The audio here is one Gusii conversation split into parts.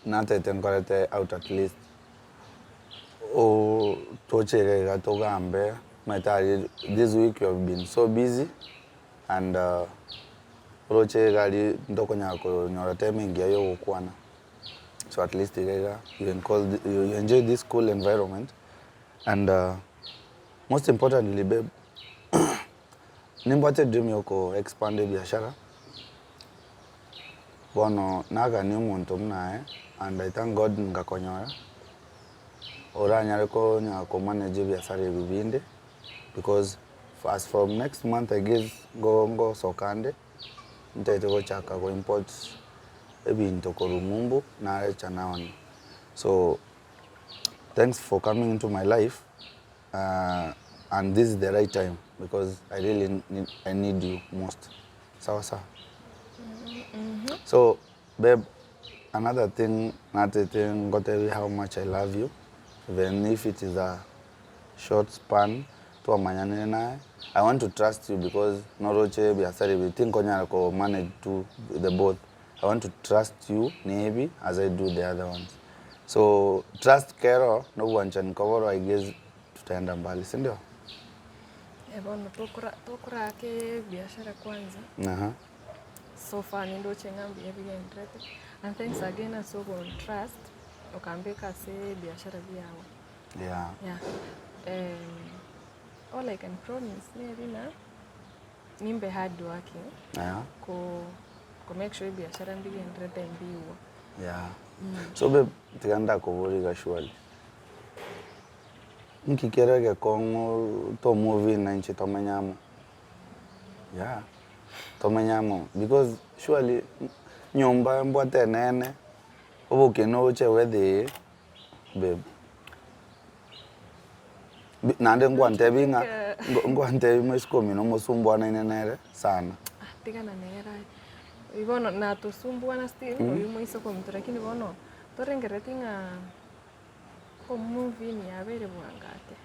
Natete nkorete out at least toche iga iga togambe omanyete aria this week you have been so busy and oroche iga aria ntokonyara konyora time engiya ya ogokwana so at least iga iga you enjoy this cool environment and most importantly babe nimbwate edream ya oko expand ebiashara. Bono nagania omonto buna aye and I thank God ngakonyora, oranyare konya ko manage ebiasara ebi binde because as from next month I guess ngo ngosoka nde, ntaete gochaka go import ebinto korwa ng'umbu narecha naonia. So thanks for coming into my life and this is the right time because I really need, I need you most. Sawa sawa. So babe, another thing natete ngotebi how much I love you even if it is a short span twamanyanire naye I want to trust you because noroche ebiasara ebi tinkonyara ko manage to the both I want to trust you nebi as I do the other ones so trust kero nobwanchani koboro I guess tutaenda mbali sindio? Eh, bono tokora tokoraka ebiashara kwanza Aha. so far nindoche ng'a mbuya bigenderete and thanks again ase ogontrust okambeka ase ebiashara biago. Yeah. Yeah. All I can promise neri ng'a nimbe hard working Yeah. ko ko make sure ebiashara mbigenderete mbiigwa. Yeah. So babe, tiga ndakoborie iga surely. Nki kere egekong'u to move in na inche tomenye amo? Yeah, tomenye amo because surely nyomba mbwate enene, obokina ogocha ewethe eye babe. Naende ngwantebi ng'a ngwantebi moiseke omino mosumbwanaine nere sana. Ah tigana nere aye, bono natosumbuana still oywo moiseke ominto lakini bono torengerereti ng'a. Omobini yabeire bwango ake.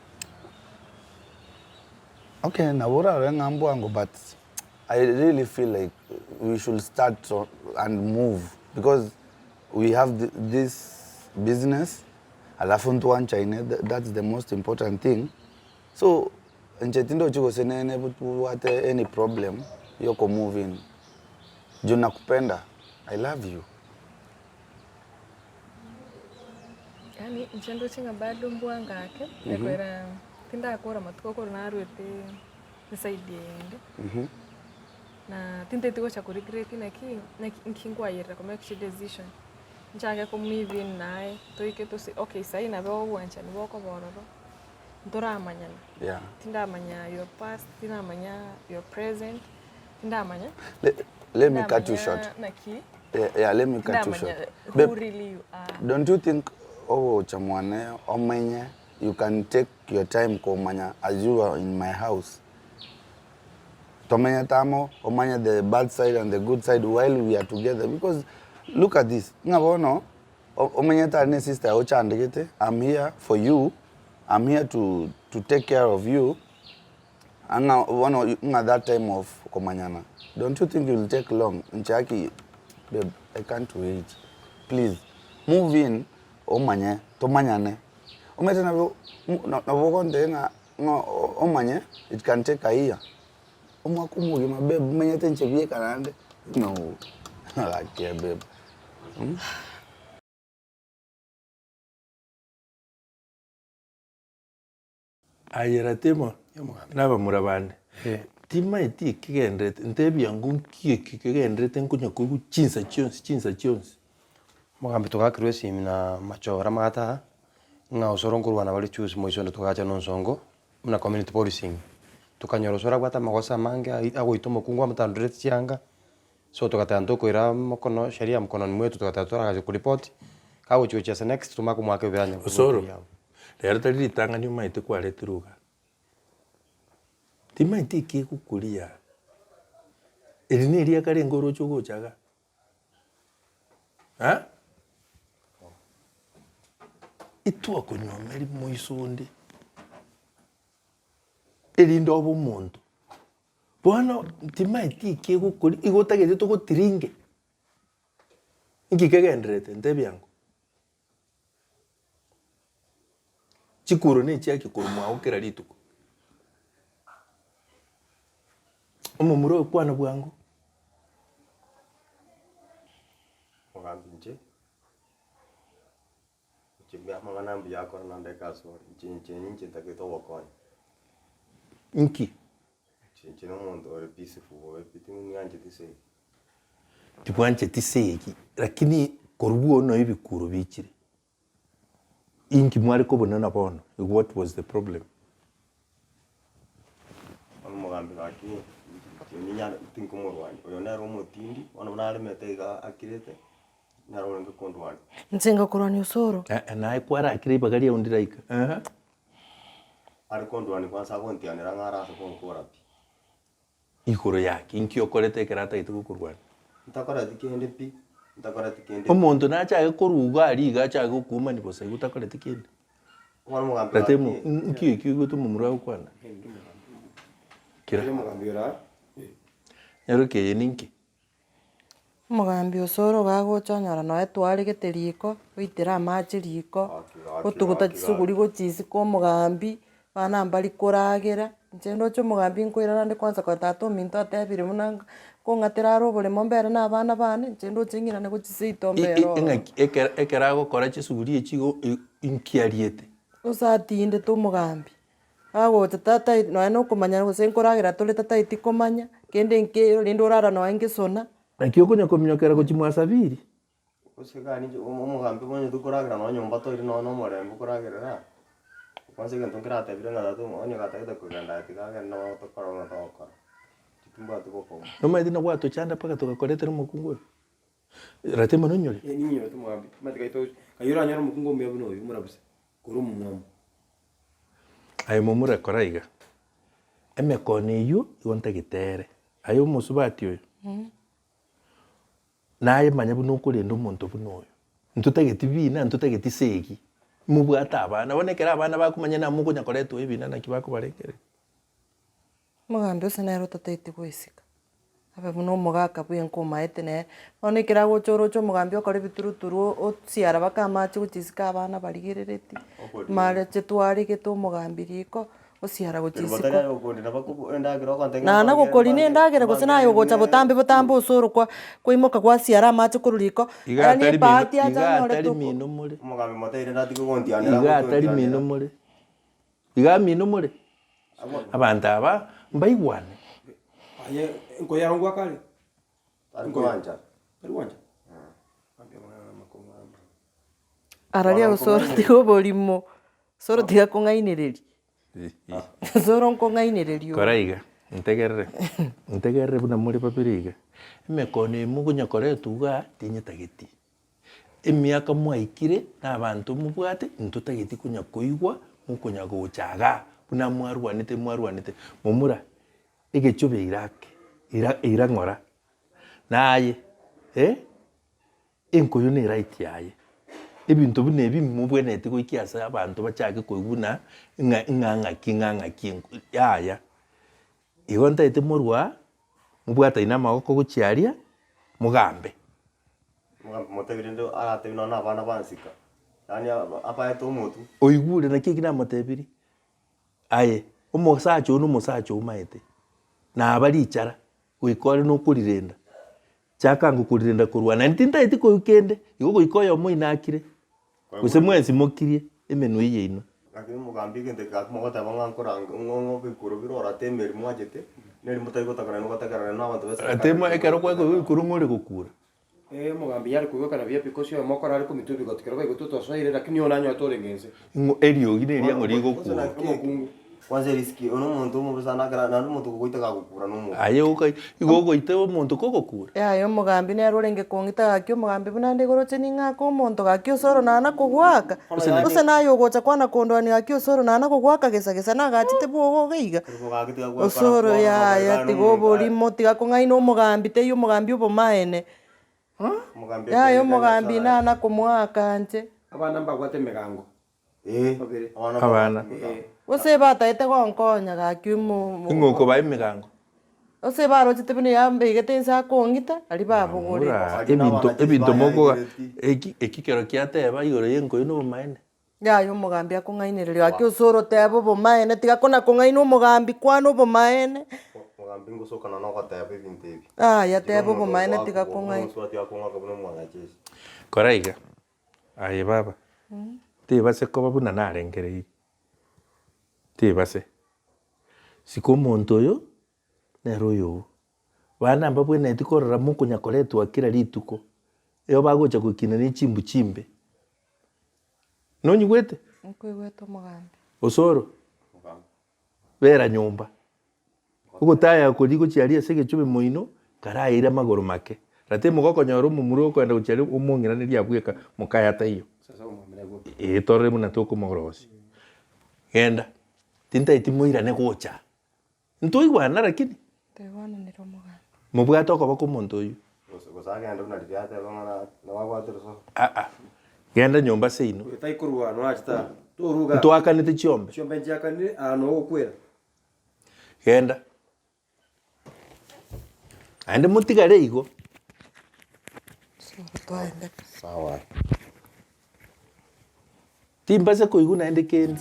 Okay, nabo orarore ng'a mbwango but I really feel like we should start and move because we have this business alafu ntwanchaine that's the most important thing so inche tindochi gose nene tobwate any problem ya oko move in juu nakupenda I love you. Yaani inche ndoche ng'a bado mbwango ake, ekwera tindakora amatuko okoro narwete eside eyende, na tintagete gocha ko regret naki naki nki nkwayerera ko make chidecision, nchake ko move in naye, toike tose okay sahi nabo obwanchani bokoba ororo, ntoramanyana, Yeah. tindamanya your past, tindamanya your present, tindamanya Le, let me cut you short. tindamanya naki. Yeah, yeah, let me cut you short. Ndamanya Babe, who really you are. don't you think ogocha mwane omenye you can take your time komanya as you are in my house tomenyete amo omanye the bad side and the good side while we are together because look at this ng'a bono omenyete are ne sister yago ochandegete I'm here for you I'm here to, to take care of you Ang'a bono ng'a that time of komanyana don't you think it will take long inche aki babe I can't wait please move in omanye tomanyane omanyete nabo nabo ogontebia ng'a ng'a omanye it can take a year omwaka omogima babe omanyete inche bieka naende no gaki babe. Aye Ratemo, na abamura bande, timaeti ekegenderete, ntebia ng'o nki eke kegenderete nkonya koigwa chinsa chionsi chinsa chionsi. Omogambi togakerwa esimi na machora amagata aa, ng'a osoro nkorwana bare chusi moiso onde togacha na onsongo, buna community policing. Tokanyora osoro abwate amagoso amange ai agoita omokungu amotandoreti chianga, so togateba ntokoira mokono sheria mkononi mwetu togateba toragache koripoti, kagochi gochiesa next tomanye komoaka ebiranyo Osoro. Rero tari ritang'ani omaete kwaretirwe iga. Timaeti eki egokoria. Eri ne eriaka renge oroche ogocha iga? Eh? Itwakonyuomeri moiso onde, erinde obe omonto. Bono timaeti eki egokoria, igo otagete togotiringe. Inki kegendererete? Ntebia ango. Chikuro ne echiaki korwa mwao kera rituko. Omomura oyo kwana bwango. Mogambi inche, inche mbuya amang'ana mbuya akore naende ekasi ore, inche inche ninche ntagete obokonyi. Inki? Inche inche na omonto ore peaceful bobe pi ting'ancheti segi. Tibwancheti segi, lakini korwa bono ebikuro bichire. Inki mware kobonana bono? What was the problem? Bono omogambi gaki inche ninyare tinkomorwania, oyo nere omotindi, bono buna aremete iga akirete, nere orenge kondwania. Inche ngakorwania osoro. Eh, naye kwarakire ribaga riao ndiraika. Ehe. Are kondwania kwansa agontianera ng'a arase gonkora pi. Igoro yaki, inki okorete ekero atagete gokorwania? Ntakoreti kende pi, ntakoreti kende pi. Omonto nachake korwa iga aria iga achake gokuomani bosa igo otakoreti kende. Bono omogambi Reta emo, gaki, nki ekio oigwete omomura agokwana? Kira. Nyaroke eye ninki? Omogambi osoro iga agocha onyora nonya twaregete riko, oitere amache riko, otuguta chisuguri gochia isiko omogambi, abana mbari koragera, inche ndoche omogambi nkoirana nde kwanza korora tata ominto atebire buna nga kong'atera are oboremo mbere na abana bane, inche ndoche ng'irane gochia seito mbere ororo. Eng'aki ekero ekero agokora chisuguri echi igo inki ariete? Gose atindete omogambi. Agocha tataeti nonya na okomanya gose nkoragera tore tataeti komanya, kende nkeiyo rende orara nonya ngesona. Naki okonya kominyokera gochia mwa Sabiri? Gose gani inche omogambi omanyete okoragera nonya nyomba toire nonya na omorembe okoragerera, kwanza egento nkeratebire ng'a tata onye gatagete kogenda aye tiga agende nabo tokora buna togokora, intwe timbwati bokong'u. Nomanyete nabwatochanda mpaka togakoretera omokungu oyo? Ratemo nonyore? Eh ninyorete omogambi, omanyete gaito kayi oranyore omokungu omuya buna oyo omorabuse, kore omomwamu. Aye momura kora iga, emekono eyio igo ntagete ere. Aye omosubati oyo, naye manya buna okorenda omonto buna oyo. Ntotageti bina, ntotageti segi, mobwate abana, bono ekero abana bakomanya na mokonya koretwa ebina naki bakobarengereria. Omogambi ose nere otatagete goesika, abe buna omogaka bwenka omaete nere, bono ekero agocha oroche omogambi okora ebituruturu osiara mpaka amache gochia isiko abana barigerereti, mareche twaregete omogambi riko, osiara gochia isiko. Naende gokorina endagera gose naye ogocha botambe botambe ase orokwa kwaimoka gwasiara amache korwa riko, Iga yaani atari mino, ebahati acha iga anyorete atari oko. mino more. Iga atari mino more. Iga mino more. Abanto aba mbaigwane. Aye nkoyarwa ngwakare? Tari gwancha. Tari gwancha? Araria osoro tiga oborimo, osoro tiga kong'ainereria, osoro nkong'ainereria ore. Kora iga, ntegerere, ntegerere buna more babere iga, emekono eye mokonya koretwa igaa tinyetageti. Emiaka mwaikire na abanto mobwate, ntotageti konya koigwa mokonya gocha igaa buna mwarwanete mwarwanete. Momura, egechobe ira ake, ira ira ng'ora, naye eh, enkoyo ne right yaye, ebinto buna ebi mobwenereti goikia ase abanto bachake koigwa buna ng'a ng'a ng'aki ng'a ng'aki enko yaya. Igo ntagete morwe aa, mobwataine amagoko gochia aria, mogambe. Omogambi motebi rende aratebi nonya na abana bansika, yaani abaete omotwe. Oigure naki eki namotebirie? Aye, omosacha oo na omosacha omaete, naba richara, goika ore nokorirenda, chaka ango korirenda korwa naende tintageti koigwa kende, igo goika oyomo oino akire, gose mwensi mokirie emenwa eye yaino. Lakini omogambi egento eke gaki mogoteba ng'a nkorange ng'o ng'o ebikuro bire orate emeri mwachete, neri motari gotakana nigotakerana na abanto b'eserekari. Ratemo ekero kwaigwa ebikuro ng'ore gokura. Ee, omogambi yare koigwekana buya pi, gose oyomo okora are komitwa ebigoti kero baigwete otosoire, lakini oyo nanyorete orenge inse. Ng'o eriogi neria ng'o rigokura. Omokungu. Kwanza erisiki, oyo nomonto omobe sana ekero naende omonto ogogoita gagokura nomobe. Aye oka igo ogoita omonto kogokura. Yaya omogambi nere orenge kong'ita gaki omogambi buna nde igoro oche ning'ake omonto gaki osoro nana kogoaka, gose naye ogocha kwana kondwania gaki osoro nana kogoaka gesa gesa nagachete bwogo iga iga. Osoro yaya tiga oborimo tiga kong'aina omogambi teiyo omogambi obomaene. Yaya omogambi nana komoaka inche. Abana mbabwate emegango babere. Abana. Gose batagete gonkonya gaki omo Ing'o okobaa emigango? Gose barochete buna yambeigete inse akong'ita, aria babogorete. Bora, ebinto ebinto mokoga eki eki kero kiateba igoro y'enkoyo na obomaene. Yaya omogambi akong'ainereria gaki ase orotebe obomaene tiga kona kong'aina omogambi kwana obomaene. Omogambi ngosokana na ogoteba ebinto ebi. Yaya teba obomaene tiga kong'aina. Omosubati akong'aka buna omwanajeshi. Kora iga, aye baba, tebase koba buna narengereirie, tebase. Sika omonto oyo, nere oyogo. Bana mbabwenereti korora mokonya koretwa kera rituko, eo bagocha gokina ne chimbu chimbe. Nonyigwete? Nkoigwete omogambi. Osoro, bera nyomba. Ogotaya koria gochia aria ase egechobe moino, karaire amagoro make. Rata mogokonyora omomura okoenda gochia aria omong'iranerie abwo eka mokaye ataiyo. Ee torore buna tokomorosia. Genda, tintageti moirane gocha. Ntoigwana lakini? Toigwananire omogambi. Mobwate okoboko omonto oyio. Gose gose agende buna riria ateba ng'a na nabo abwate roso. Aa, genda nyomba seino. Oyo tai korwa noachete aa. Toruga. Ntoakanete chiombe. Chiombe nchiakanire aa nogokwera. Genda. Naende motigare igo. Sawa. Timbase koigwa naende kende.